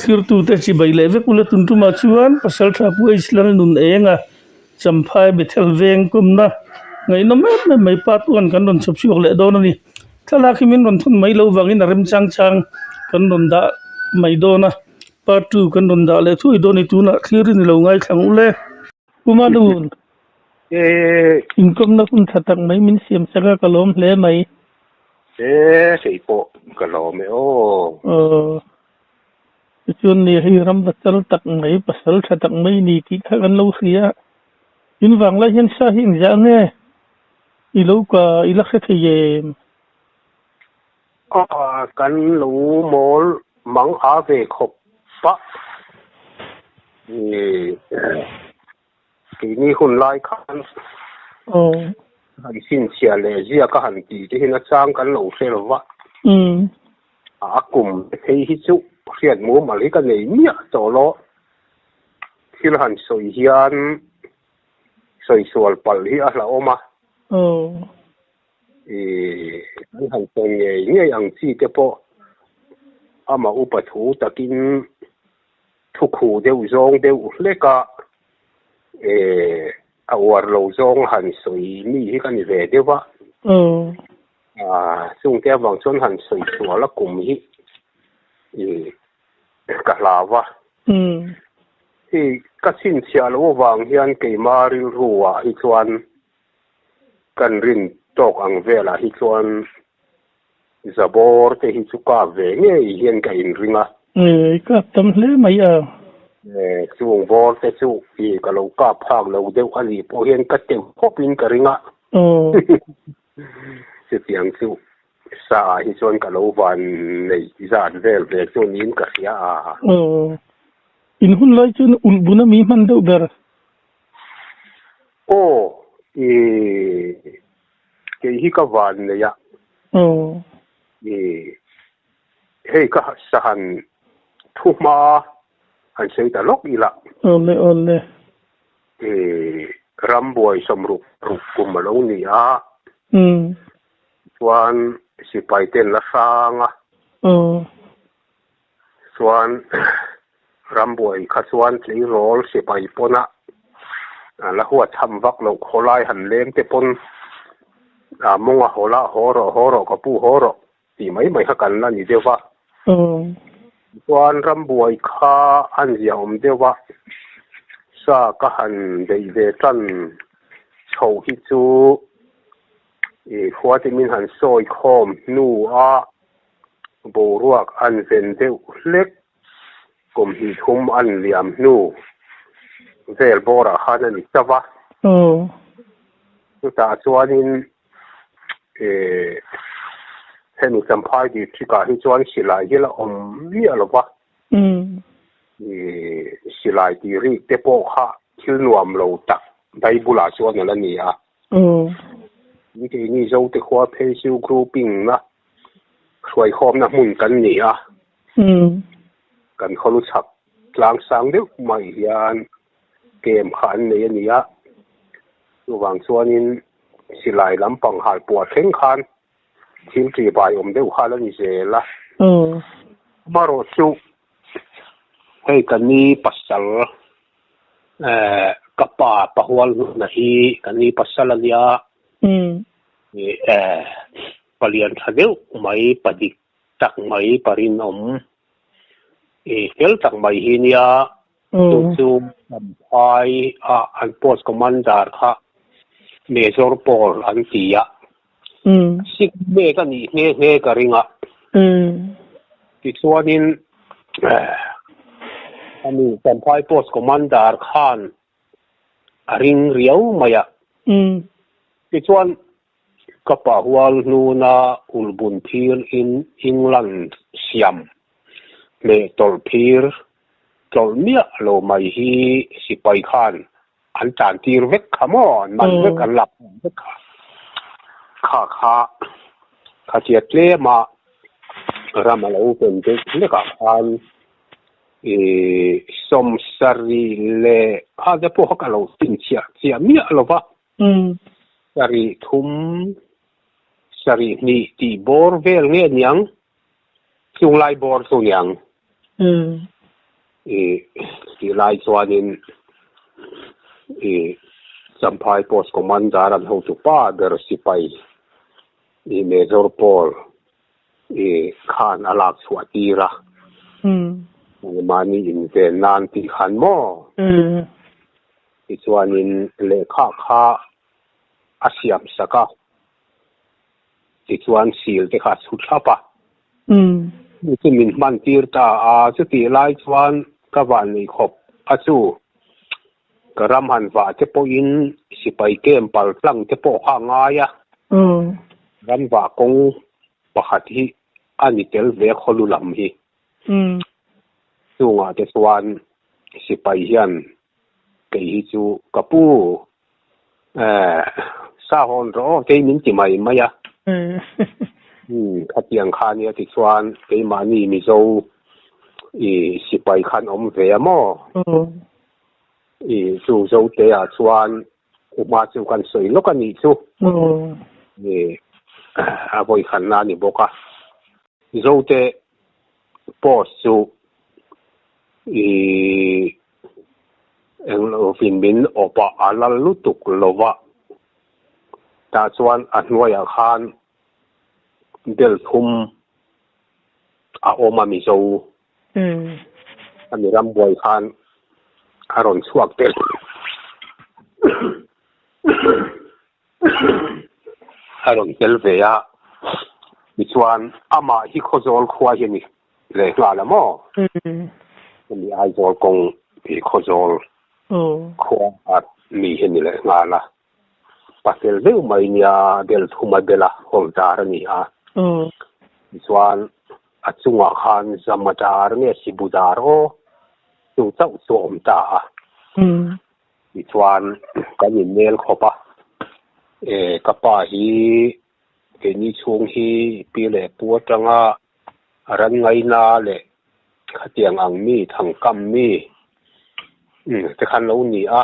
thlirtute chibai leh vek ula tun tumah chuan Pasaltha Pu H Lalnun Enga Champhai Bethel veng kawmna ngaihnawm em em mai part one kan rawn chhawp chhuak leh dawn a ni. Thlalak hi min rawn thawn mai lo vangin a remchang chang kan rawn dah mai dawn a, part two kan rawn dah leh thuai dawn a ni tunah thlir i ni lo ngaithlang ule. Pu Manun, inkawmna hun tha tak mai min siam chak a ka lawm hle mai. E, kei pawh ka lawm e aw. Aw, tichuan ni hei ram va chal tak mai, pasal tha tak mai ni tih kha kan lo hria a. In vang lai hian sa hi engzah nge i lo ka i la hre thei em? Aw, kan lo mawl mang a ve khawp a. Keini hun lai khan han chhinchhiah leh ziak a han tih te hian a chang kan lo hre lo va. A kum te phei hi chu hriat mumal hi ka nei miah tawh lo. Thil han sawi hian sawi sual palh hi a hlauhawm a. An han sawi ngei ngei ang chi te pawh amah upa thu takin Thukhu deuh zawng deuh hlek a, a uar lo zawng han sawi mi hi ka ni ve deuh a. Chungte avang chuan han sawi sual a kum hi ka hlau a. Hei ka chhinchhiah loh avang hian keima rilru ah hi chuan kan rin tawk ang velah hi chuan Zabawr te hi chu kap ve ngei hian ka inring a. I kap tam hle mai a. Chung bawr te chu i ka lo kap phak lo deuh a nih pawh hian ka teuh khawp in ka ring a. Chutiang chu sa ah hi chuan ka lo van neih zat vel ve chu niin ka hria a. In hun lai chuan ulh bun a mi hman deuh ber. Aw i Kei hi ka van nei a. I hei ka sahan thu hma han sawi ta lawk ila. Awle awle. I rambuai sawmruk ruk kum a lo ni a. Chuan sipai ten la hrang a. Chuan rambuai kha chuan tleirawl sipai pawna la huat tham vak loh khawlai han leng te pawn mawnga haw la haw rawh haw rawh ka pu haw rawh tih mai mai kha kan la ni deuh va. Chuan rambuai kha an zia awm deuh a, sa ka han beih ve tan chho hi chu i khua te min han sawi khawm hnu a. Boruak an ven deuh hlek, kum hnih thum an liam hnu vel bawrah khan a ni chauh a. Chutah chuanin hemi Champhai district ah hi chuan silai hi la awm miah lo va. Silai tih rik te pawh kha thil nuam lo tak Bible ah chuan a la ni a. Keini Zote khua phei chu grouping na hruaikhawmna hmun kan ni a, kan khawlu chhak tlang sang deuh mai hian kem kha an nei a ni a, chuvang chuanin silai lampang halpuah thleng khan thil ṭihbai awm deuh kha la ni zel a. Amaherawh chu hei ka ni pasal ka pa pahual hnuna hi ka ni pasal a nia. Palian tha deuh mai, pa dik tak mai, pa rinawm i fel tak mai hi nia. Chu chu Champhai ah an post commander kha Major Paul an ti a. Sik mek a nih nghe nghe ka ring a. Tichuanin ani Champhai post commander khan a ring riau mai a. Tichuan ka pa hual hnuna ulhbun phir in England siam hmeh tawlh phir tlawlh miah lo mai hi sipai khan an tan tir vek kha maw an man vek an lak vek kha kha kha khatia tlema ram a lo pen deuh hlekah khan Sawmsarih leh kha te pawh kha ka lo chhinchhiah chiah miah lo va. Sarih thum, sarih hnih tih bawr vel nge niang? Chunglai bawr chu niang. I tih lai chuanin i Champhai Post Commander an hotu pa ber sipai i Major Paul i khan a lak chhuah tir a. Mahni inven nan tih khan maw? Tichuanin lehkha kha a siam sak a. Tichuan sil te kha a chhu thlap a. Chu chu min hman tir ta a, chutih lai chuan ka van nei khawp a chu. Ka ram han vah te pawhin sipai kem pal tlang te pawh kha a ngai a. Ram vah kawng pakhat hi a ni tel ve khawlu lam hi. Chungah te chuan sipai hian kei hi chu ka pu Eh, sa hawn rawh aw, kei min ti mai mai a. Umm, khatiang kha nia tichuan keimahni Mizo i sipai khan awm ve a maw? I chu Zote ah chuan uma chu kan sawi lawk a nih chu. I a vawi khanna a ni bawk a. Zote post chu i Englovin min awp a, a lal lutuk lo va. Tah chuan a hnuaiah khan bel thum a awm a Mizo. A mi rambuai khan a rawn chhuak tel. A rawn tel ve a, tichuan amah hi Khawzawl khua hi a ni leh nghal a maw? Hemi Aizawl kawng hi Khawzawl khua a mi hi a ni leh nghal a, pasel deuh mai nia bel thum a bel a, hawlhdar a ni a, tichuan a chungah khan Zamadar nge Sibudar aw chu chauh chu a awm ta a. Tichuan kan innel khawp a, e ka pa hi keini chhung hi pi leh pu atanga a ran ngaina leh khatiang ang mi thangkam mi te khan lo ni a,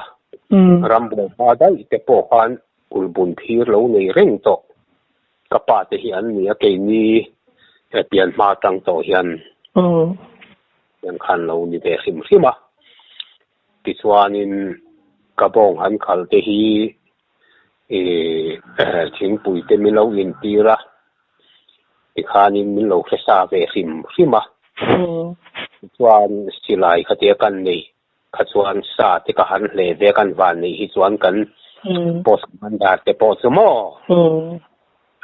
rambuai hma daih te pawh khan ulbun phir lo nei reng tawh ka pa te hi an ni a, keini pian hma atang tawh hian khan lo ni ve hrim hrim a. Tichuanin ka bawng han khal te hi ih thingpui te min lo intir a, tikhanin min lo hre sa ve hrim hrim a. Tichuan silai khatia kan nei kha chuan sa te ka han hle ve a, kan van neih hi chuan kan post commander te pawh chu maw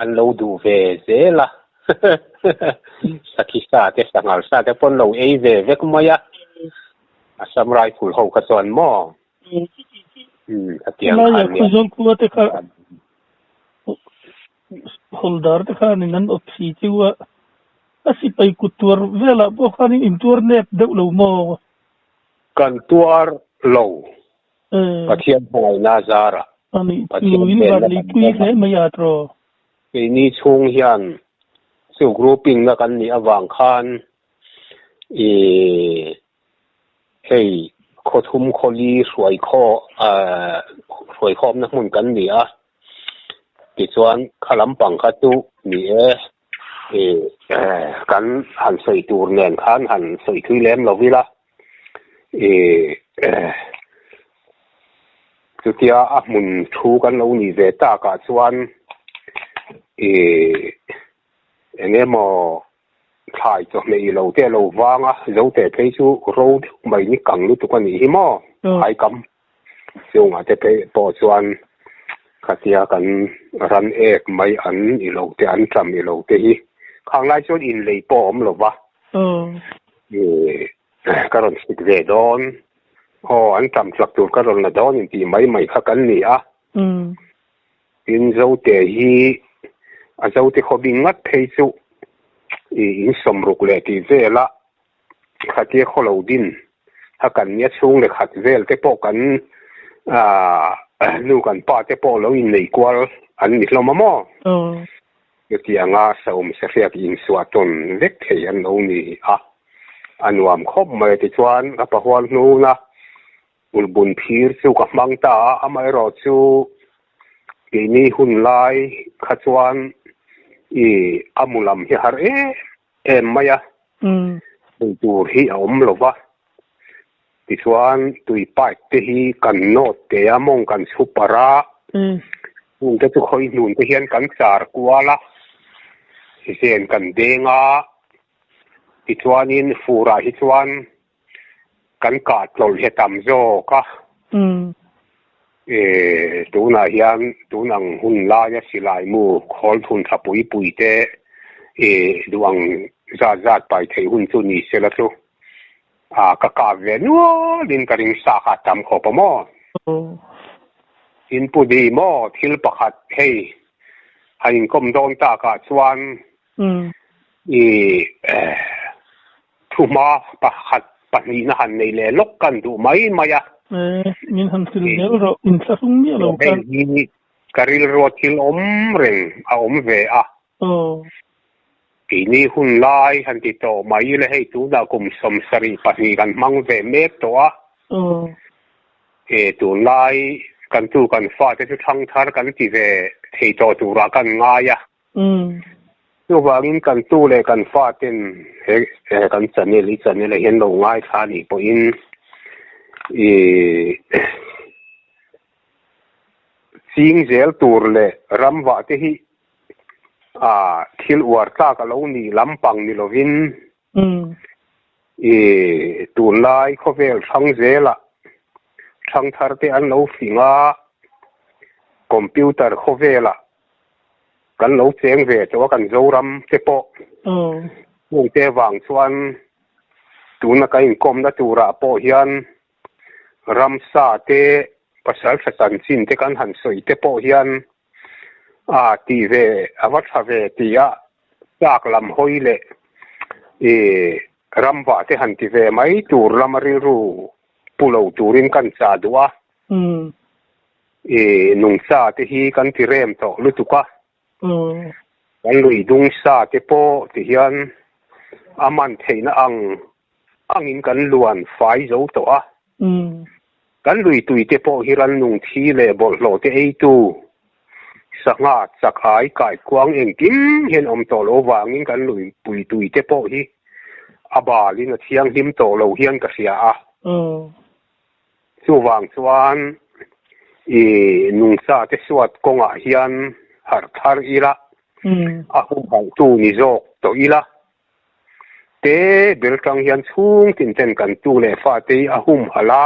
an lo duh ve zel a, sakhi sa te sanghal sa te pawh an lo ei ve vek mai a. Assam Rifle ho kha chuan maw? Umm hetiang khan nia. Khawzawl khua te kha hawldar te khanin an awp si chu a, a sipai kut tuar velah pawh khanin in tuar nep deuh lo maw? Kan tuar lo. Pathian hmangaihna zarah. Ani chu in van neipui hle mai a tawh. Keini chhung hian chu grouping na kan nih avang khan I hei khawthum khawli hruai khaw ah hruai khawmna hmun kan ni a, tichuan kha lampang kha chu ni e i kan han sawi tur nen khan han sawi thui lem lo ila i chutia a hmun thu kan lo nih ve takah chuan i eng emaw Thlai chawhmeh i lo te a lo vang a, zo teh phei chu ro deuh mai ni kang lutuk a nih hi maw? Thlai kam chungah te phei pawh chuan khatia kan ran ek mai an i lo te an ṭam i lo te hi khang lai chuan inlei pawh a awm lo va, i ka rawn sik ve dawn aw an ṭam tlak tur ka rawn la dawn intih mai mai kha kan ni a. Tin, Zote hi a Zote khawbing ngat phei chu i in sawmruk leh tih vela khatia khaw lo din a kan nia chhung leh khat vel te pawh kan nu kan pa te pawh lo innei kual an ni hlawm a maw? Chutianga saum sahriak insuah tawn vek thei an lo ni a, a nuam khawp mai. Tichuan, ka pahual hnuna Ulbun phir chu ka hmang ta a, amaherawh chu keini hun lai kha chuan i a mu lam hi har em em mai a, hmuh tur hi a awm lo va. Tichuan tui pipe te hi kan nawt te a, mawng kan chhu parh a, hung te chu khawi hnun te hian kan char kual a, zen kan deng a, tichuanin furah hi chuan kan kah tlawlh hi a tam zawk a. Tunah hian tun ang hun laia silai mu khawl thun tha pui pui te duh ang zat zat pai theih hun chu ni sela chu A ka kap ve nualin ka ring sa kha a tam khawp a maw? In pu di maw thil pakhat hei han inkawm dawn takah chuan i thuhma pakhat pahnihna han nei leh lawk kan duh mai mai a. Min han thil zel rawh, inthlahrung miah lo khan. Hei hi ka rilrua thil awm reng a awm ve a. Aw. Keini hun lai han ti tawh mai ila hei tunah kum 72 kan hmang ve mek tawh a. Aw. E tunlai kan tu kan fate chu thangthar kan ti ve thei tawh turah kan ngai a. Umm. Chuvangin kan tu leh kan faten he kan channel i channel ah hian lo ngaithla anih pawhin i ching zel tur leh ramvah te hi a thil uar tlak a lo nih lampang ni lovin i tunlai khawvel hrang zelah thangthar te an lo fing a, computer khawvelah kan lo cheng ve tawh a kan Zoram te pawh heng te vang chuan tuna kan inkawmna turah pawh hian ramsa te pasal tha chanchin te kan han sawi te pawh hian A tih ve a va tha ve ti a, tlak lam hawi leh i ramvah te han ti ve mai tur lama rilru pu lo turin kan chah duh a. I nungcha te hi kan ti rem tawh lutuk a. Kan lui dung sa te pawh ti hian a man theihna ang angin kan luan fai zo tawh a. Kan lui tui te pawh hi rannung thi leh bawlhhlawh te eitu, sangha, chakai, kaikuang engkim hian awm tawh lo vangin kan lui pui tui te pawh hi a balin a thianghlim tawh lo hian ka hria a. Chuvang chuan i nungcha te suat kawngah hian harh thar ila, a humhalhtu ni zawk tawh ila. Te ber tang hian chhung tin ten kan tu leh fate hi a humhalh a,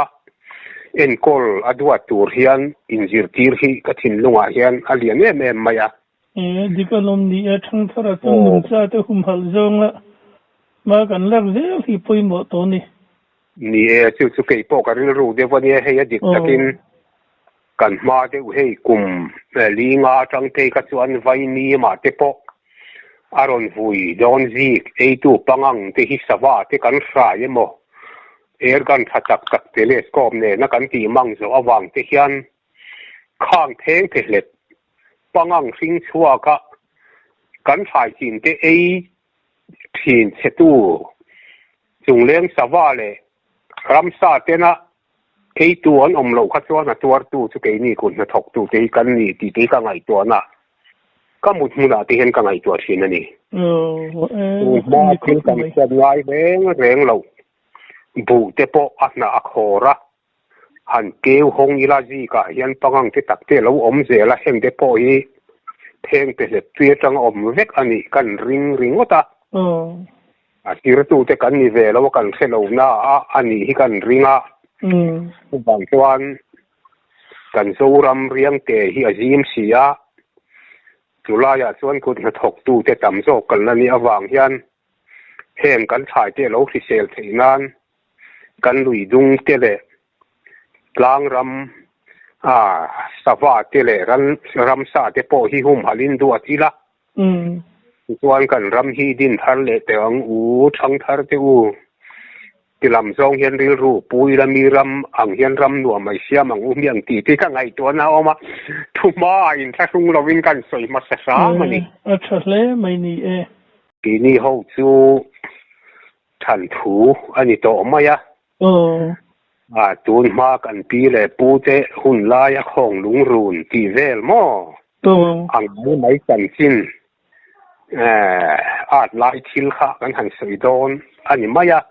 enkawl a duat tur hian inzirtir hi ka thinlungah hian a lian em em mai a. E, dik alawm ni e, thangthara chuan nungcha te humhalh zawnga hma kan lak zel hi pawimawh tawh a ni. Ni e, chu chu kei pawh ka rilru deuh a nia, hei a dik takin kan hma deuh hei kum linga atang phei kha chuan Vaimima te pawh a rawn vui dawn zik, eitu pangang te hi sava te kan hrai emaw airgun tha tak tak telescope nena kan tih mang zawh avang te hian khang pheng phe hlet pangang hring chhuaka kan thlai chin te ei thin chhetu chungleng sava leh ramsa tena eitu an awm loh kha chuan a tuartu chu keini kut hnathawktu te hi kan ni tih te hi ka ngaihtuahna ka mut hmunah te hian ka ngaihtuah thin a ni. Hma thil kan hriat ngai reng reng lo buh te pawh a hnah a khawr a, Han keu hawng ila zikah hian pangang te tak te lo awm zel a, heng te pawh hi pheng pe hlep tui atanga awm vek a nih kan ring ringawt a. A zirtute kan ni ve lo a, kan hre lo na a a nih hi kan ring a. Chuvang chuan kan Zoram riangte hi a zim si a, chulaiah chuan kut hnathawktute tam zawk kan la nih avang hian heng kan thlaite lo hrisel theih nan kan lui dung te leh tlang ram a sava te leh ran ramsa te pawh hi humhalh in duat ila. Tichuan kan ram hi din thar leh teh ang u, thang thar te u. Ti lam zawng hian rilru pu ila mi ram ang hian ram nuam mai siam ang u hmiang tih te ka ngaihtuahna a awm a, thu hma ah inthlahrung lovin kan sawi hmasa hram a ni. A tha hle mai ni e. Keini ho chu Than thu a ni tawh mai a. A tun hma kan pi leh pu te hun laia khawng lungrun tih vel maw? Ang mai mai chanchin at lai thil kha kan han sawi dawn a ni mai a.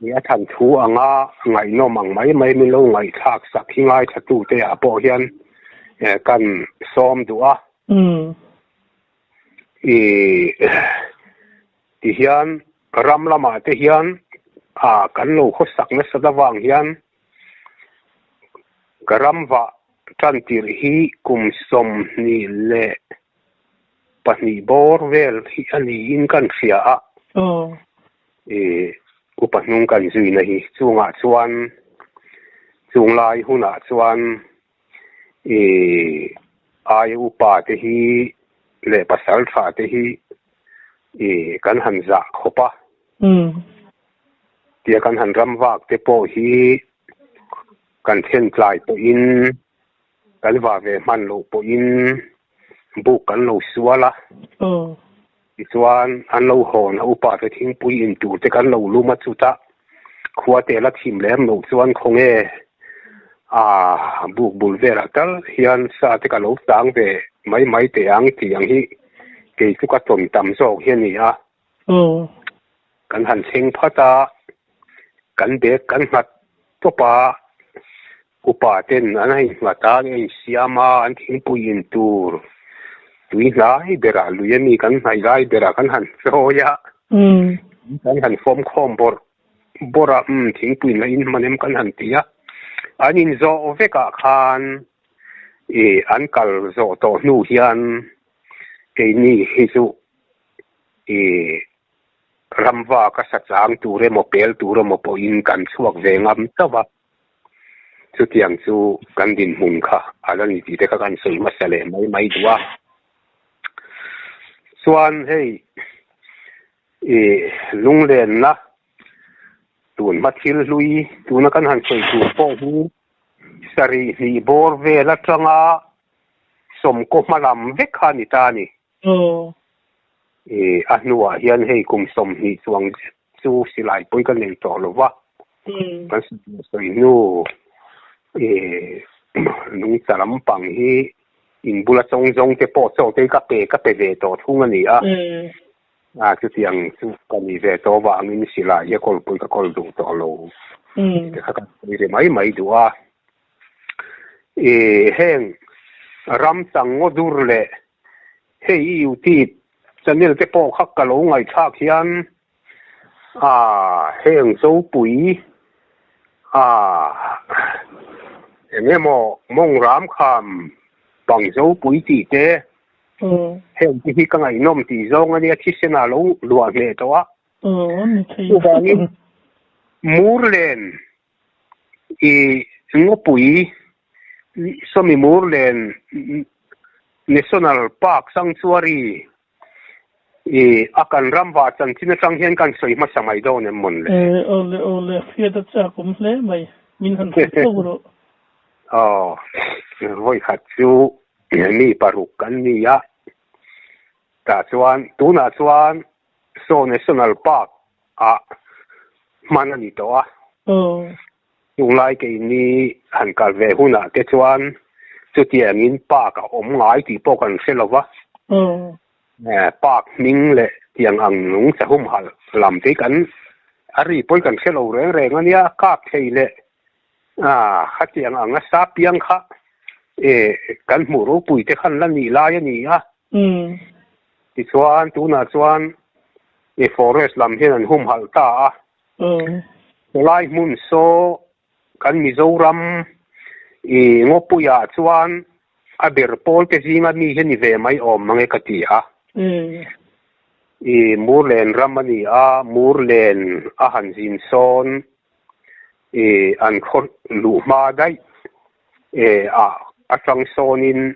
Ni a than thu anga ngaihnawm ang mai mai min lo ngaihthlak sak hi ngaithlatute ah pawh hian kan sawm duh a. I ti hian ram lamah te hian ah kan lo khawsak nasat avang hian ka ram vah tan tirh hi kum 22 bawr vel hi a niin kan hria a. I upa hnung kan zuina hi chungah chuan chunglai hunah chuan I aia upa te hi leh pasal tha te hi i kan han zah khawp a. Tia kan han ram vak te pawh hi kan then tlai pawhin kan va ve hman loh pawhin buk kan lo sual a. Tichuan an lo hawn a upa te thingpui in tur te kan lo lum a chutah khua te la thim lem loh chuan khawnge ah buk bul velah tal hian sa te ka lo tang ve mai mai teh ang tih ang hi kei chu ka tawn tam zawk hi a ni a. Kan han thleng phat a, kan bag kan nghat tawp a, Upa ten an a innghat a, an insiam a, an thingpui in tur tui hnai berah lui a mi kan hnaih lai berah kan han chawi a, kan han fawm khawm bawrh bawrh a, umm thingpui in la in hman em kan han ti a, an inzawh vekah khan ih an kal zawh tawh hnu hian keini hi chu ih ramva ka sa chang tur emaw pel tur emaw pawhin kan chhuak ve ngam chauh a. Chutiang chu kan dinhmun kha a la ni tih te kha kan sawi hmasa leh mai mai duh a. Chuan hei ih lunglenna tun hma thil hlui tuna kan han sawi tur pawh hi sarih hnih bawr vel atanga sawmkaw hma lam vek kha a ni ta a ni. Ih a hnuah hian hei kum 20 chuang Chu silai pawi ka nei tawh lo va, kan sawi hnu nungcha lampang hi in bula chawng zawng te pawh chaw te ka pe ka pe ve tawh thung a ni a, a chutiang chu ka ni ve tawh vangin silai hi a kawl pawi ka kawl duh tawh lo te kha ka sawi ve mai mai duh a. Heng ram chang ngaw dur leh Hei i youtube channel te pawh kha ka lo ngaihthlak hian ah heng Zopui ah eng emaw Mawngram kham pang Zopui tih te heng te hi ka ngaihnawm tih zawng a nia thisen ah lo luah hneh tawh a. Chuvangin Murlen I Ngawpui Sawmi Murlen National Park Sanctuary i a kan ram vah chanchin atang hian kan sawi hmasa mai dawn em mawn le? E, awle awle, hriat a chak awm hle mai, min han hrilh tawk rawh. Aw, vawikhat chu mi paruk kan ni a, tah chuan tunah chuan Saw National Park ah hman a ni tawh a. Tunglai keini han kal ve hunah te chuan chutiangin park a awm ngai tih pawh kan hre lo va. Park hming leh tiang ang nung sahumhalh lam te hi kan a ri pawhin kan hre lo reng reng a nia, kap thei leh khatiang ang a sa piang kha kan hmuh ropui te khan la nih lai a ni a. Tichuan tunah chuan i forest lam hian an humhalh ta a. Chulai hmun saw kan Mizoram i Ngawpuiah chuan a ber pawl te zinga mi hi a ni ve mai awm mang e ka ti a. I Murlen ram a ni a, Murlen a han zin sawn i an khaw luh hma daih ah atang sawnin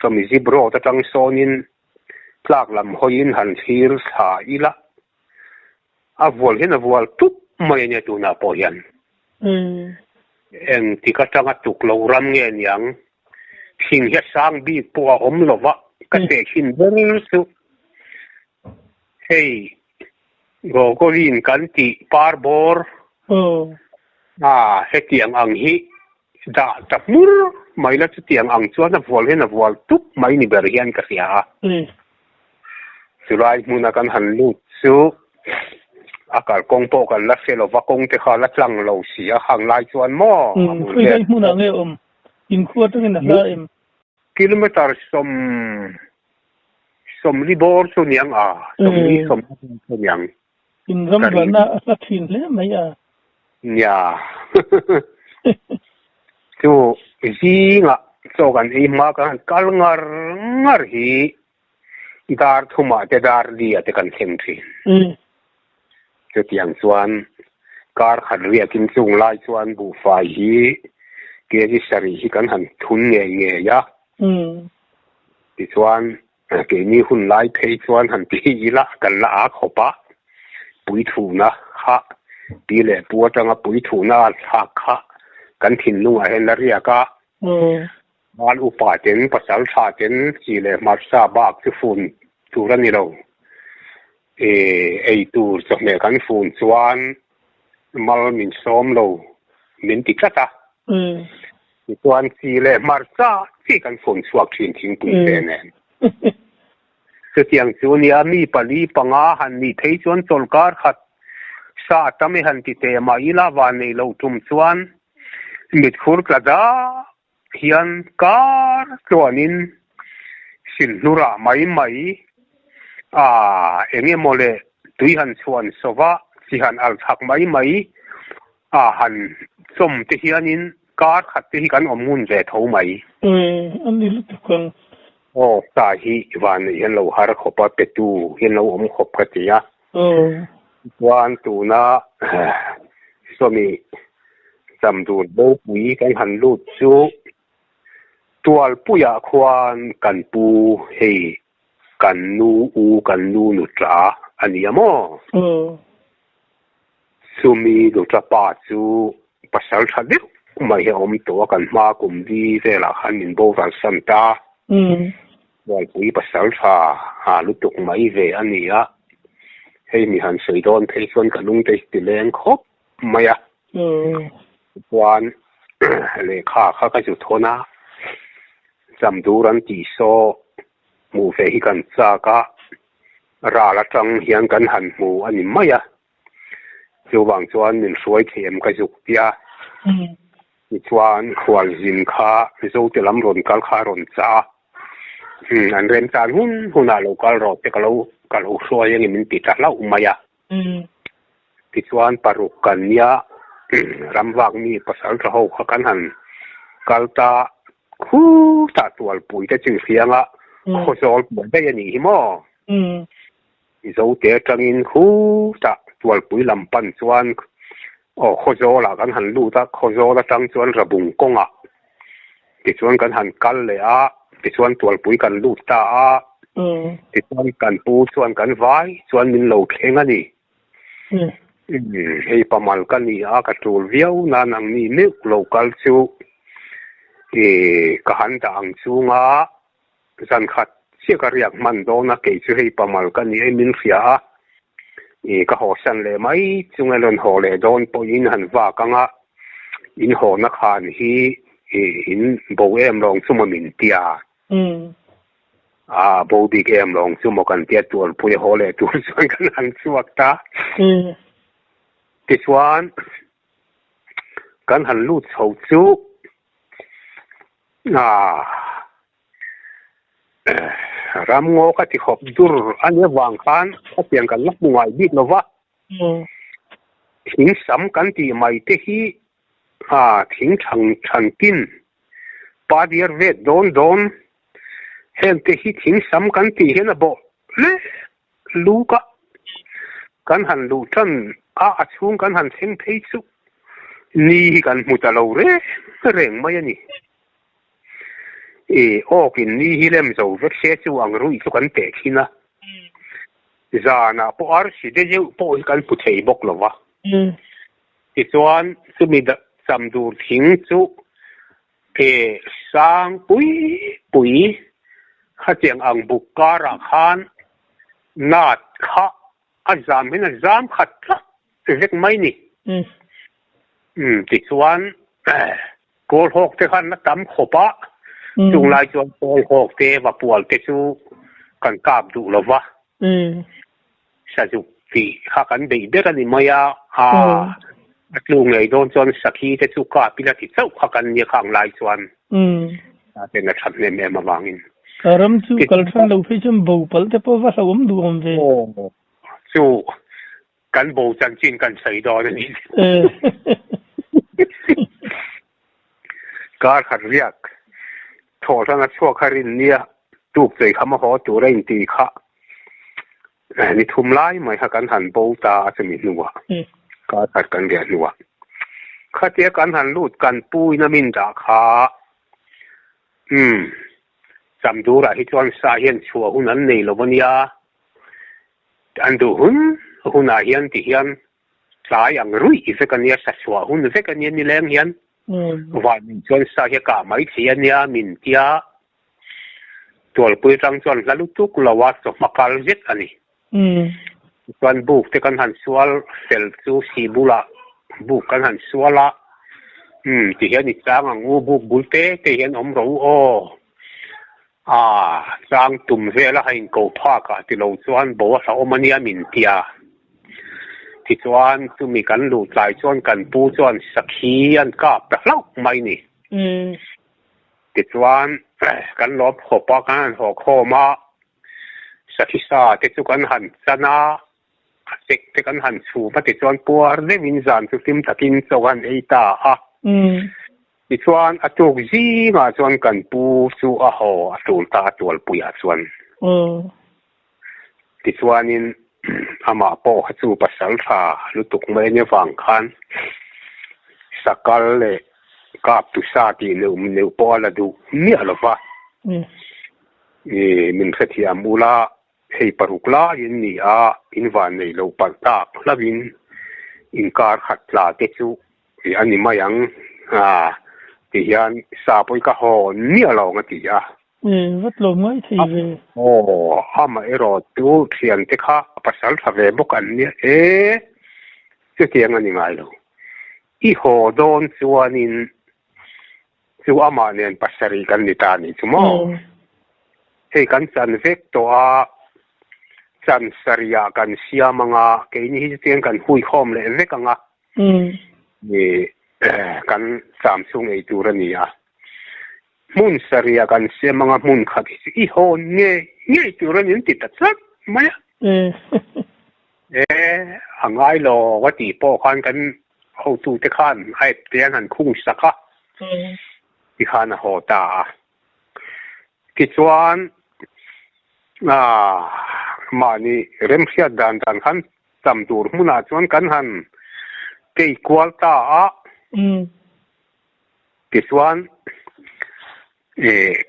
Sawmi zip road atang sawnin tlak lam hawiin han thlir thla ila, a vual hian a vual tup mai a nia tunah pawh hian. Engtik atanga tuk lo ram nge niang, thing hi a sang bik pawh a awm lo va, ka tehkhin ber chu hei Gogolin kan tih par bawr a hetiang ang hi dah ta hmur mai la chutiang ang chuan a vual hian a vual tup mai ni ber hian ka hria a. Chulai hmuna kan han lut chu A kalkawng pawh kan la hre lova, kawng te kha la tlang lo si a hang lai chuan maw a bul vel. Khawi hmunah nge awm? Inkhua atangin a hla em? Kilometre sawm sawmli bawr chu niang a, sawmli sawm chu niang. In ram valna a hla thin hle mai a. Nia. Chu zingah chaw kan ei hma kan han kal ngar ngar hi dar thumah te dar li ah te kan thleng thin. Chutiang chuan kar khat riakin chung lai chuan buhfai hi kg sarih hi kan han thun ngei ngei a. Tichuan keini hun lai phei chuan han ti ila kan la a khawp a, puithuna kha pi leh pu atanga puithuna a thlak kha kan thinlungah hian la riak a. Val upa ten, pasal tha ten chi leh hmarcha bak chu fun tur a ni lo. E, ei tur chawhmeh kan fun chuan mal min sawm lo min ti tlat a. Tichuan chi leh hmarcha chi kan fun chhuak thin thingpui fe nen. Chutiang chu nia mi pali panga han nih phei chuan chawlhkar khat sa tam i han ti teh mah ila van nei loh tum chuan mitkhur tla dak hian kar tluanin silhnurah mai mai a eng emaw leh tui han chhuan sawva chi han al chak mai mai a han chawm te hianin kar khat te hi kan awm ngun ve tho mai. Aw a ni lutuk ang. Aw ta hi van neih hian lo har khawp a petu hian lo awm khawp ka ti a. Aw. Chuan tuna sawmi Chamdur Bopui kan han lut chu Tualpuiah khuan kan pu hei kan nu u kan nu nuṭa a ni a maw? Chumi nuṭa pa chu pasal ṭha deuh mai hi a awm tawh a, kan hma kum li velah khan min boral san ta. Tualpui pasal ṭha ha lutuk mai ve a ni a, hei mi han sawi dawn phei chuan ka lungte hi ti leng khawp mai a. Chuan lehkha kha ka zu thawn a, Chamdur an tih saw hmuh ve hi kan chak a, ral atang hian kan han hmu a ni mai a. Chuvang chuan min hruai thei em ka zuk tia. Tichuan khualzin kha Zote lam rawn kal kha a rawn chah a, an remchan hun hunah lo kal rawh te ka lo ka lo hruai ang i min ti ta hlauh mai a. Tichuan paruk kan nia ramvak mi pasal tha ho kha kan han kal ta khutah tualpui te chu i hriang a, khawzawl pawh daih a nih hi maw? Zote atangin khutah tualpui lam pan chuan aw khawzawlah kan han lut a, khawzawl atang chuan Rabung kawngah tichuan kan han kal leh a, tichuan tualpui kan lut ta a, tichuan kan pu chuan kan vai chuan min lo thleng a ni. Hei pamal ka ni a, ka tul viau nan ang ni meuh lo kal chu ka han dah ang chunga Zan khat chiah ka riak hman dawn a, kei chu hei pamal ka ni em min hria a, ih ka haw san leh mai chunga rawn haw leh dawn pawhin han vak ang a, in hawna khan hi ih in bo em lawng chu maw min tia? A bo bik em lawng chu maw kan tia tualpui a haw leh tur chuan kan han chhuak ta. Tichuan kan han lut chho chu Ah, ramngaw ka ti khawp dur a nia vang khan khawpiang kan la hmu ngai bik lo va. Thing sam kan tih mai te hi ah thing thang than tin pa diar vet dawn dawn heng te hi thing sam kan tih hian a bawh hle luk a. Kan han luh tan a a chhung kan han thleng phei chu ni hi kan hmu ta lo reng reng mai a ni. I awkin ni hi lem zo vek se chu ang ruih chu kan teh thin a, zanah pawh arsi de zeuh pawh hi kan hmu thei bawk lo va. Tichuan chumi cham dur thing chu Ke sang pui pui khatiang ang buk karah khan nat kha a zam hian a zam khat tlat vek mai ni. Umm tichuan Kawlhawk te khan a tam khawp a, chung lai chuan Kawlhawk te Vapual te chu kan kap duh lo va, Sazuk tih kha kan beih ber a ni mai a, a a tlu ngei dawn chuan sakhi te chu kap ila ti chauh kha kan nia khang lai chuan a ten a that hnem em avangin. Ka ram chu kal than lo phei chuan bo palh te pawh va hlauhawm duh awm ve. Chu kan bo chanchin kan sawi dawn a ni. Kar khat riak thawh hlana chhuak kha rin nia tuk chei kha mahaw tur a inti kha ni thum lai mai kha kan han bo ta a chumi hnuah kar khat kan riah hnuah khatia kan han lut kan pu in a min dah kha umm Chamdurah hi chuan sa hian chhuah hun an nei lo a nia. An duh hun hunah hian ti hian tlai ang ruih vek a nia, sa chhuah hun vek a nia nileng hian van min chuan sa hi a kah mai thei a nia min tia tualpui atang chuan hla lutuk lo a chawhma kal zet a ni. Chuan buk te kan han sual fel chu si bulah buk kan han sual a, umm ti hian i chang ang u buk bul te te hian awm rawh u aw. A chang tum vel a hain ko phak ah ti lo chuan bo a hlauhawm a nia min ti a. Tichuan chumi kan luh tlai chuan kan pu chuan sakhi an kap ta hlauh mai ni. Tichuan kan lawm khawp a, kan han haw khawm a, sakhi sa te chu kan han chan a, a chek te kan han chhum a tichuan puar deuhin zan chu hlim takin chaw han ei ta a. Tichuan a tuk zingah chuan kan pu chu a haw a tul ta a tualpuiah chuan. Tichuanin amah pawh kha chu pasal tha lutuk mai ania vang khan sakal leh kap tusa tih neuh neuh pawh a la duh miah lo va. Min hrethiam ula Hei paruk laiin ni a, in van nei lo palh tak hlauhin inkar khat tla te chu a ni mai ang a ti hian sa pawh i ka hawn miah lo ang a ti a. E, vat lo ngai thei ve. Aw, amaherawh chu thiante kha pasal tha ve bawk an nia e, chutiang a ni ngai lo. I haw dawn chuanin Chu amah nen pasarih kan ni ta anih chu maw? Hei kan chan vek tawh a, chan sarihah kan siam ang a, keini hi chutiang kan huikhawm leh vek ang a, kan cham chhung ei tur a ni a. Hmun sarihah kan siam ang a, hmun khat hi chu i hawn ngei ngei tur a ni an ti ta tlat mai a. E, a ngai lo a tih pawh khan kan hotute khan a ep te an han khung sak a, tikhan a haw ta a. Tichuan, mahni remhriat dan dan khan cham tur hmunah chuan kan han kei kual ta a. Tichuan,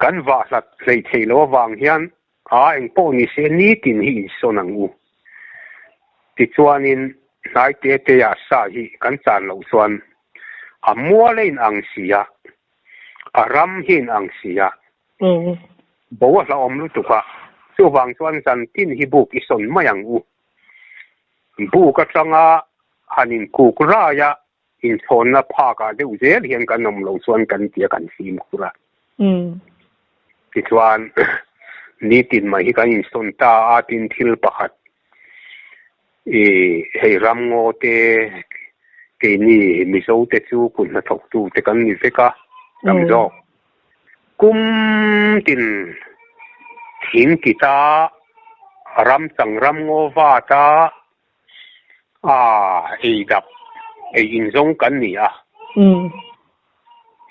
kan vah hlat hleihtheih loh avang hian A engpawh ni se nitin hi insawn ang u. Tichuanin hnai te te-ah sa hi kan chan loh chuan a mual a inang si a, a ram hi inang si a, bo a hlauhawm lutuk a, chuvang chuan zantin hi buk i sawn mai ang u. Buk atanga han inkuk rai a, Inchhawnna phakah deuh zel hian kan awm loh chuan kan tia kan fimkhur a. Tichuan nitin mai hi kan insawn ta a tin thil pakhat i hei ramngaw te keini Mizo te chu kut hnathawktu te kan ni vek a tam zawk. Kum tin thing kita ram chang ramngaw vat a A, ei dap, ei inzawng kan ni a.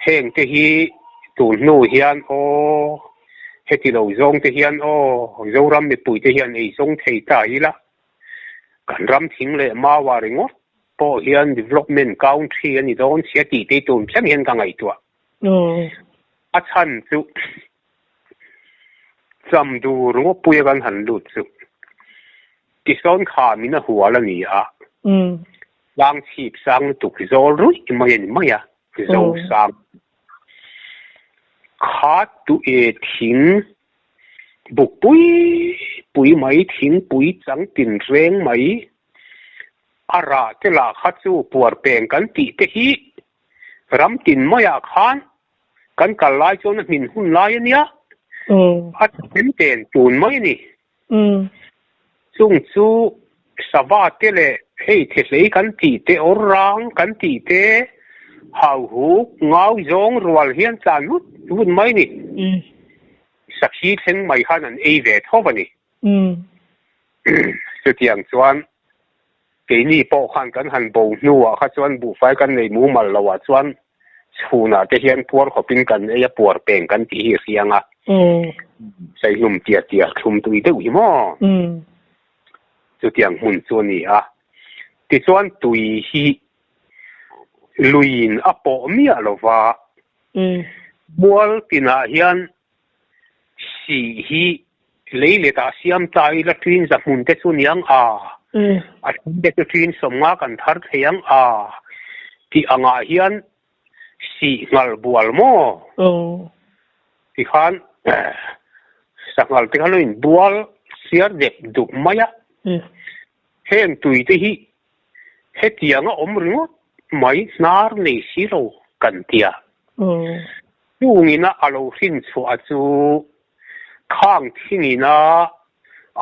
Heng te hi tun hnu hian aw, heti lo zawng te hian aw, Zoram mipui te hian ei zawng thei ta ila, kan ram thing leh maua ringawt pawh hian development country a ni dawn sia tih te hi tun thleng hian ka ngaihtuah. A chhan chu Cham dur ngawtpuia kan han lut chu tisawn kha min a hual a ni a, tlang chhip sang lutuk zawl ruih mai a ni mai a, zo sang kha tu e thing buk pui pui mai thingpui chang tin reng mai a rah te lah kha chu puar peng kan tih te hi ram tin maiah khan Kan kal lai chuan a hmin hun lai a nia, a them ten tun mai a ni. Chung chu Sava te leh hei thehlei kan tih te, awr rang kan tih te, hauhuk, ngau zawng rual hian tlan vut vut mai ni. Sakhi thleng mai khan an ei ve tho a ni. Chutiang chuan keini pawh khan kan han bo hnuah kha chuan buhfai kan nei mumal loah chuan chhunah te hian puar khawpin kan ei a, puar peng kan tih hi a hriang a. Saihlum tiah tiah thlum tui deuh hi maw? Chutiang hmun chu a ni a. Tichuan tui hi luiin a pawh miah lova, mual tinah hian sih hi lei letah siam ta ila ṭin za hmun te chu niang a, a ṭhen te chu ṭin 50 kan thar thei ang a tih angah hian sih nghal bual maw? Tikhan sanghal te kha lo inbual siar dep dup mai a, heng tui te hi hetiang a awm ringawt mai hnar nei si lo kan ti a. Chungina a lo hrin chhuah chu khang thingina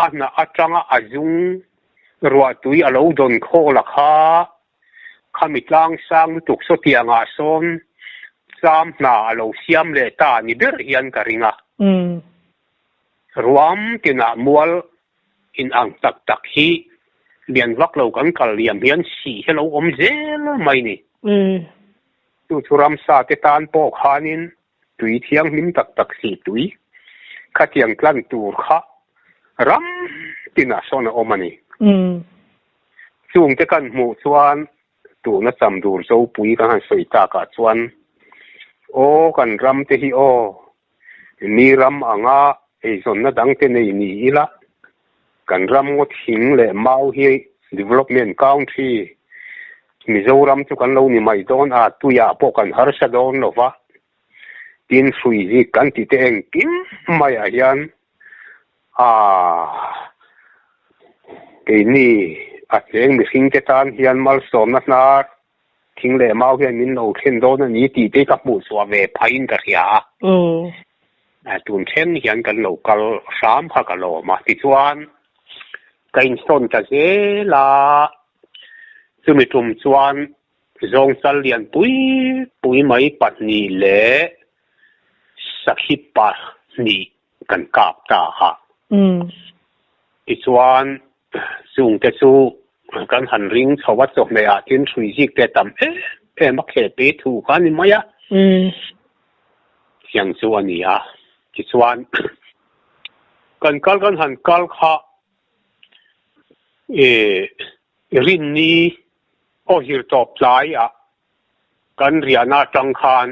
a hnah atanga a zung ruahtui a lo dawn khawl a kha Khami tlang sang lutuk sawtiangah sawn cham hna a lo siam leh ta ni ber hian ka ring a. Ruam tinah mual in ang tak tak hi lian vak lo kan kal liam hian sih hi a lo awm zel mai ni. Chu chu ramsa te tan pawh khanin tui thianghlim tak tak sih tui khatiang tlan tur kha ram tinah sawn a awm a ni. Chungte kan hmuh chuan tuna cham dur Zopui kan han sawi takah chuan aw kan ram te hi aw mi ram anga eizawnna dangte nei ni ila kan ram ngaw thing leh mau hi development country Mizoram chu kan lo ni mai dawn a, tuiah pawh kan harsa dawn lo va, tin hrui zik kan tih te engkim maiah hian Aaa, keini a cheng mihringte tan hian malsawmna hnar thing leh mau hian min lo thlen dawn a ni tih te ka hmuh chhuah ve phaiin ka hria a. Tun then hian kan lo kal hram kha ka lawm a, tichuan ka insawn ta zel a, chumi tum chuan zawngchal lian pui pui mai 2 leh sakhi 2 kan kap ta a. Tichuan, chungte chu kan han ring chho a, chawhmeh ah tin hrui zik te tam em em a khel pe thu kha a ni mai a. Tiang chu a ni a. Tichuan, kan kal kan han kal kha e rinni aw hir tawp tlai ah Kan riahna atang khan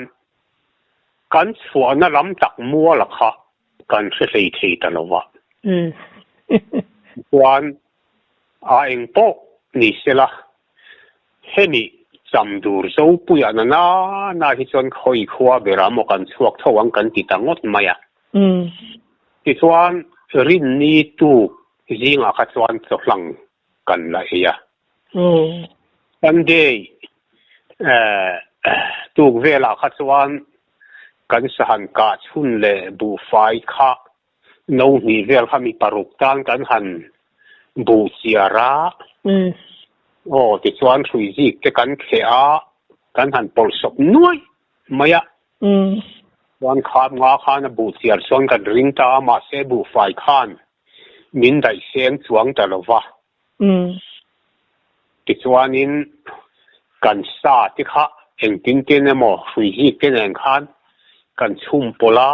kan chhuahna lam tak muala kha kan hre hlei thei ta lo va. Chuan a eng pawh ni sela, hemi cham dur Zopuia na na na hi chuan khawi khua berah maw kan chhuak tho ang kan ti ta ngawt mai a. Tichuan rinni tuk zingah kha chuan chawhlang kan la ei a. Sunday tuk velah kha chuan kan sahan kah chhun leh buhfai kha no hnih vel kha mi 6 tan kan han buh chiar a. Aw tichuan hrui zik te kan thleh a, kan han pawlh sawp nuai mai a. Chuan khap nga khan a buh chiar chuan kan ring ta a, mahse buhfai khan min daih seng chuang ta lo va. Tichuanin kan sa te kha engtin tin emaw hrui zik te nen khan kan chhum pawlh a,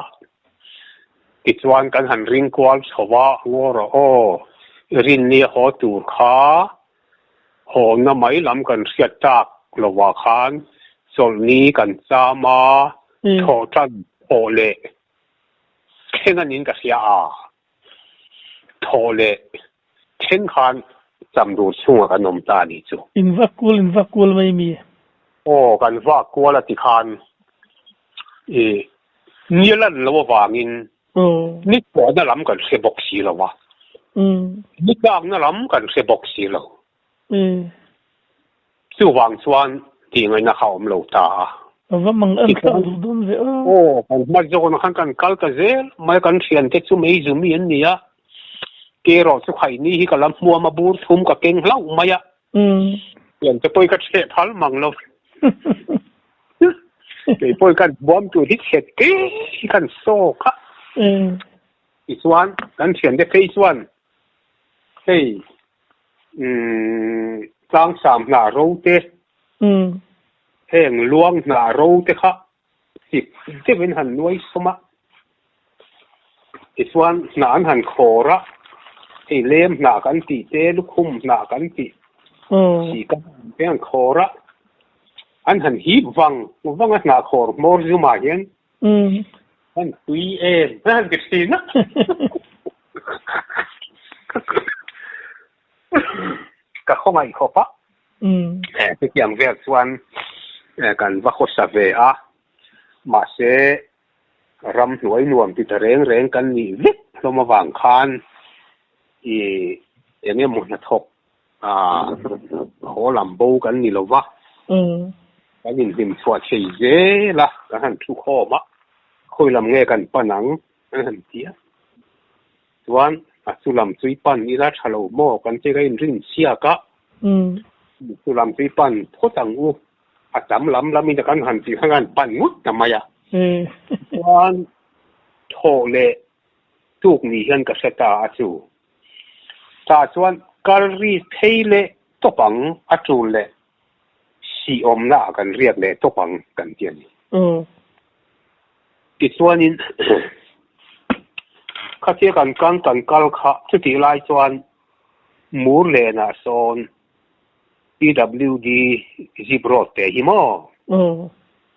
tichuan kan han ring kual chho va, ngaw rawh aw, rinni a haw tur kha hawna mai lam kan hriat tak lovah khan chawlhni kan cham a, thawhtan thawh leh thleng a niin ka hria a. Thaw leh then khan cham dur chhungah kan awm ta a nih chu. In vak kual in vak kual mai mi? Aw, kan vak kual a ti khan i ni a lan loh avangin ni chhuahna lam kan hre bawk si lo a, ni tlakna lam kan hre bawk si lo. Chuvang chuan tih ngaihna kha a awm lo ta a. A va mang an thlak duh dawn ve aw. Aw, kan hma zawnah khan kan kal ta zel mai a, kan thiante chu mei zu mi an ni a. Ke erawh chu khaini hi ka la hmuam a bur thum ka keng hlauh mai a. Pian te pawhin ka chheh phal mang lo. Kei pawhin kan hmuam tur hi chhet te hi kan sawk a. Tichuan kan thiante phei chuan hei tlangsam hnah ro te, heng luang hnah ro te kha chip deuhin han nuai sawm a, tichuan hnah an han khawr a, hei lem hnah kan tih te, lukhum hnah kan tih chi ka te han khawr a, an han hip vang vang a hnah khawr hmawr zumah hian an tui em a han ti thin a. Ka khawngaih khawp a. Chutiang vel chuan kan va khawsa ve a, mahse ramhnuai nuam ti ta reng reng kan nih vek hlawm avang khan i eng emaw hnathawk haw lam bo kan ni lo va, kan inhlim chhuah thei zel a, kan han thu khawm a, khawi lam nge kan pan ang an han ti a. Chuan a chu lam chu i pan ila tha lo maw kan che ka inrin chhiak a, chu lam chu i pan phawt ang u, a tam lam lam in kan han tih khan kan pan ngut ta mai a. Chuan thawh leh tuk ni hian ka hre ta a chu. Tah chuan kal ri phei leh tawp ang a tul leh sih awmna ah kan riak leh tawp ang kan ti a ni. Tichuanin khatia kan kal kan kal kha chutih lai chuan mur lenah sawn PWD zip road te hi maw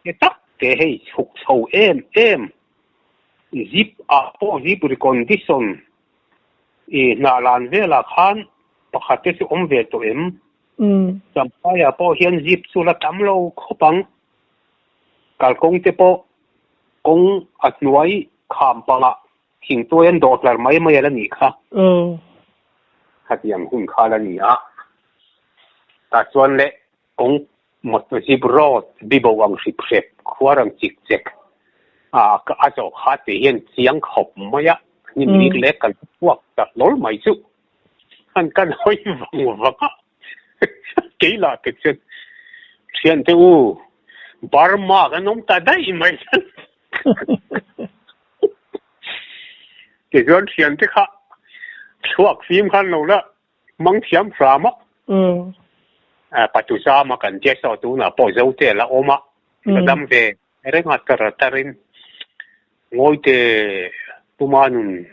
he tak te hei chhuk chho em em zip ah pawh zip recondition i hnah lan velah khan pakhat te chu awm ve tawh em? Champhai ah pawh hian zip chu la tam lo khawp ang. Kalkawng te pawh kawng a hnuai kham pangah thingtuai an dawh hlar mai mai a la nih kha. Khatiang hun kha la ni a. Tah chuan le kawng motor zip road bibo ang hrip hrep khuar ang chik chek a a zawh kha te hian chiang khawp mai a. Hnim lik lek kan chhuak ta hlawl mai chu. An kan hawi vang vang a. Keila te chuan thiante u Burma kan awm ta daih mai chuan tichuan thiante kha chhuak fim khan lo la hmang thiam hram a Patuzama kan tia saw tunah pawh Zote la awm a la dam ve Reng a tar tarin Ngawite puma nun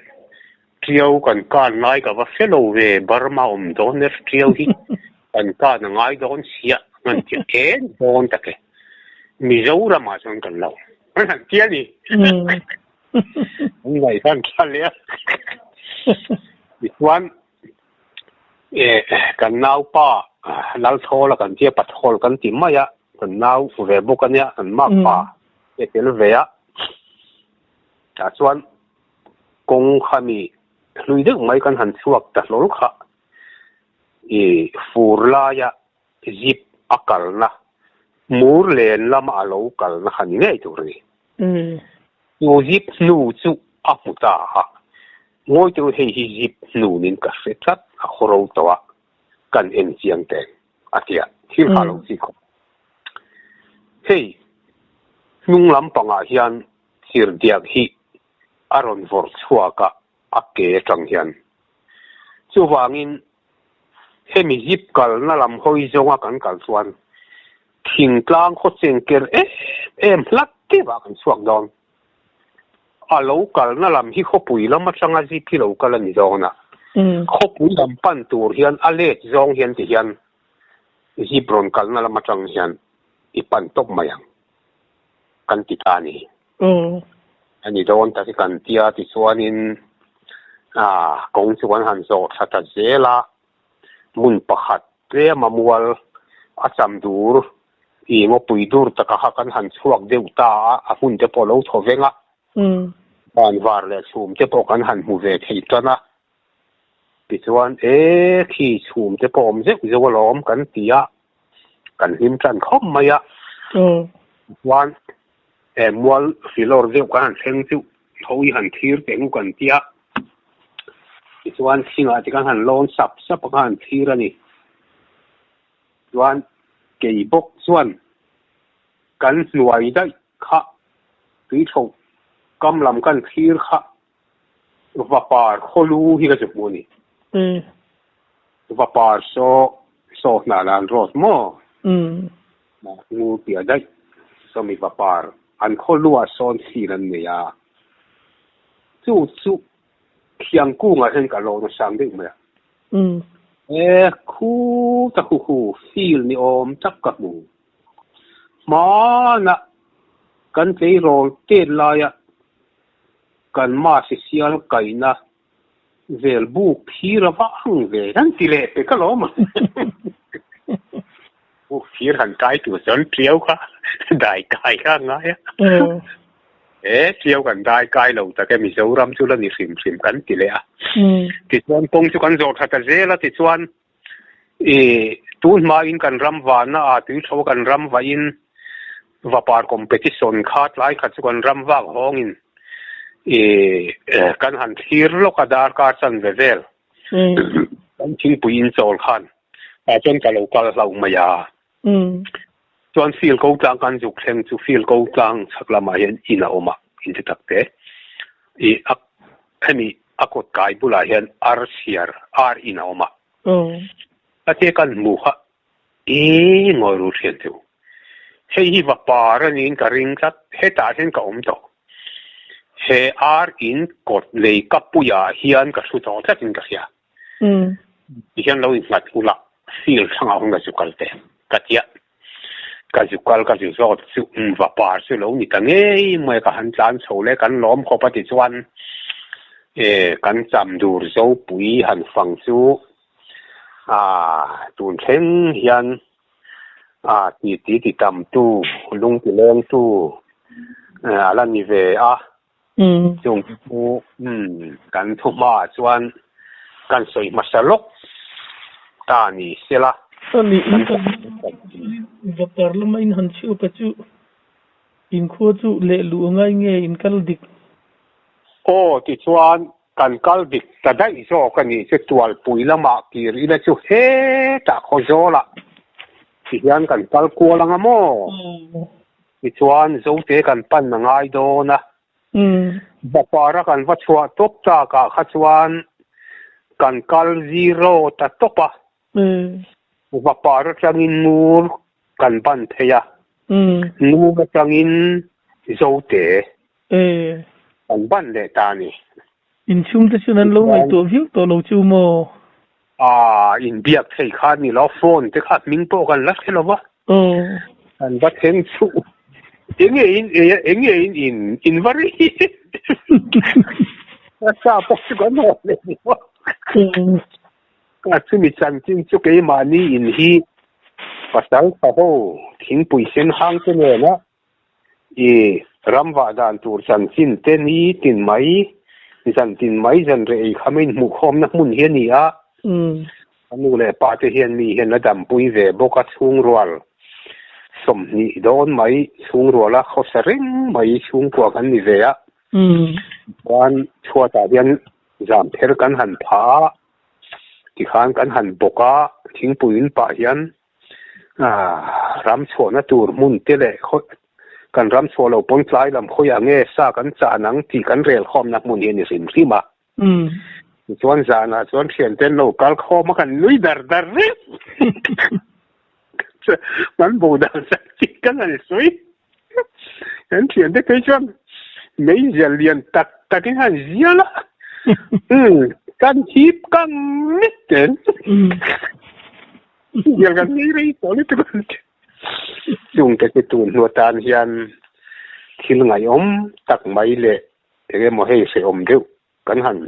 Tiau kan kan ngai ka va hre lo ve, Burma awm dawn er Tiau hi kan kan a ngai dawn sia ngan tia en dawn tak e. Mizoram ah chuan kan lo an han tia ni. An ngaih khan tha leh a. Tichuan kan naupa Lalthawla kan tia Pathawl kan ti mai a. Kan nau ve bawk a nia, kan mak pa te tel ve a. Tah chuan kawng kha mi hlui deuh mai kan han chhuak ta hlawl kha. I fur laia zip a kalna, mur len lama a lo kalna kha ni ngei tur a ni. Chu zip hnu chu a hmu ta a, ngawi teu hei hi zip hnu nin ka hre tlat a khawro tawh a, kan en chiang teng. a ti a, thil kha a lo chi khawp. Hei hnung lampangah hian chirhdiak hi a rawn vawrh chhuak a, a ke atang hian. Chuvangin hemi zip kalna lam hawi zawnga kan kal chuan thingtlang khaw chengker em em hlat deuhah kan chhuak dawn. A lo kalna lam hi khawpui lam atanga zip hi lo kal a ni dawn a, khawpui lam pan tur hian a let zawng hian ti hian zip rawn kalna lam atang hian i pan tawp mai ang kan ti ta a ni. A ni dawn tak hi kan tia tichuanin kawng chu kan han zawh tha ta zel a, hmun pakhat tlema mual a cham dur I ngawpui dur taka kha kan han chhuak deuh ta a, a hmun te pawh lo thaw veng a, van var leh chhum te pawh kan han hmu ve thei tan a. Tichuan, e khi chhum te pawh awm zeuh zeuh alawm kan ti a, kan hlim tan khawp mai a. Tichuan, e mual filawr deuh kan han thleng chu tho i han thlir teh ngu kan ti a. Tichuan thingah te kan han lawn sap sap a, ka han thlir a ni. Chuan kei bawk chuan kan hnuai daih kha tuitho kam lam kan thlir kha Vapar khawlu hi ka chu hmu a ni. Vapar saw saw hnah lan rawt maw? Ngur piah daih sawmi vapar an khawlu ah sawn thlir an nei a. Chu chu thiang kungah hian ka lawn a sang deuh mai a. E khu ta hu hu feel ni awm tak ka hmu. Hmanah kan tleirawl tet laia Kan masi sial kaina vel buk phir a va ang ve an ti leh pek alawm. Buk phir han kai tur chuan tiau kha dai kai kha a ngai a. E tiau kan dai kai lo tak e Mizoram chu la ni hrim hrim kan ti leh a. Tichuan kawng chu kan zawh tha ta zel a tichuan i tun hmain kan ram vahna ah tuitho kan ram vahin vapar competition kha tlai khat chu kan ram vak hawngin i kan han thlir lawk a darkar chanve vel kan thingpui in chawl khan tah chuan ka lo kal hlauh mai a chuan field ko tlang kan zuk thleng chu field ko tlang chhak lamah hian in a awm a in ti tak te i a hemi a kawt kai bulah hian ar chhiar ar in a awm a a te kan hmu kha e ngawi ru thian chu hei hi va par a niin ka ring tlat hetah hian ka awm tawh he ar in kawt lei ka puiah hian ka hru tawh tlatin ka hria. Tihian lo innghat ula field hrangah hun ka zu kal teh ka tia. Ka zu kal ka zu zawt chu va par chu lo ni ta ngei mai ka han tlan chho le kan lawm khawp a ti chuan e kan cham dur zopui han fang chu a tun thleng hian a ti ti ti tam tu lung ti leng tu a la ni ve a. Chung chu kan thu hmaah chuan kan sawi hmasa lawk ta ni sela. Ani in kan vapar lama in han chhiup a chu inkhua chu leh luh angai nge in kal dik? Aw tichuan kan kal dik ta daih zawk a nih chu Tualpui lamah kir ila chu hetah Khawzawlah tihian kan kal kual anga maw? Tichuan Zote kan pan a ngai dawn a, Vapara kan va chhuah tawp takah kha chuan kan kal zero ta tawp a, Vapar atangin Ngur kan ban thei a, Ngur atangin Zote kan ban leh ta a ni. Inchhungte chuan an lo ngaihtuah viau tawh lo chu maw? Aaa, inbiak thei kha a ni lo, phone te kha hming pawh kan la hre lo va. Kan va thleng chu eng nge in ei a, eng nge in in, in va ri a sa pawh chu kan haw leh ni maw. Ka chumi chanchin chu keimahni in hi pasal tha ho thingpui sen hang te nena I ram vah dan tur chanchin te ni tin mai, zan tin mai zan reh ei kham a inhmuhkhawmna hmun hi a ni a. A nu leh pa te hian mi hian a dampui ve bawk a, chhungrual 20 dawn mai chhungruala khawsa reng mai chhungkua kan ni ve a. Chuan chhuatah hian zam pher kan han phah a, tikhan kan han bawk a, thingpui in pah hian Ram chhuahna tur hmun te leh kan ram chhuah lo pawn tlai lam khawiah nge sa kan chah nang tih kan rel khawmna hmun hi a ni hrim hrim a. Tichuan zanah chuan thianten lo kal khawm a kan nui dar dar reng. Kan bo dan zat chi kan han sawi. Kan thiante phei chuan meizial lian tak takin han zial a. Kan hip kang mek ten. Zial kan nei rei tawh lutuk a. Chungte chu tun hnu atan hian thil ngaihawm tak mai leh eng emaw hei hrehawm deuh Kan han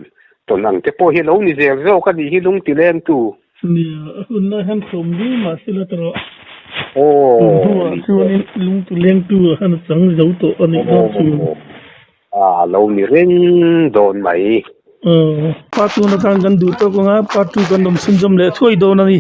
tawn ang te pawh hi lo ni zel zawk a nih hi lung ti leng tu. Nia, a hun lai hian sawm viau mah se la tawh. Tun hnuah chuanin lung ti leng tu ah khan a chang zo tawh a nih dawn chu. A lo ni reng dawn mai. Part one atang kan duh tawk anga part two kan awm chhunzawm leh thuai dawn a ni.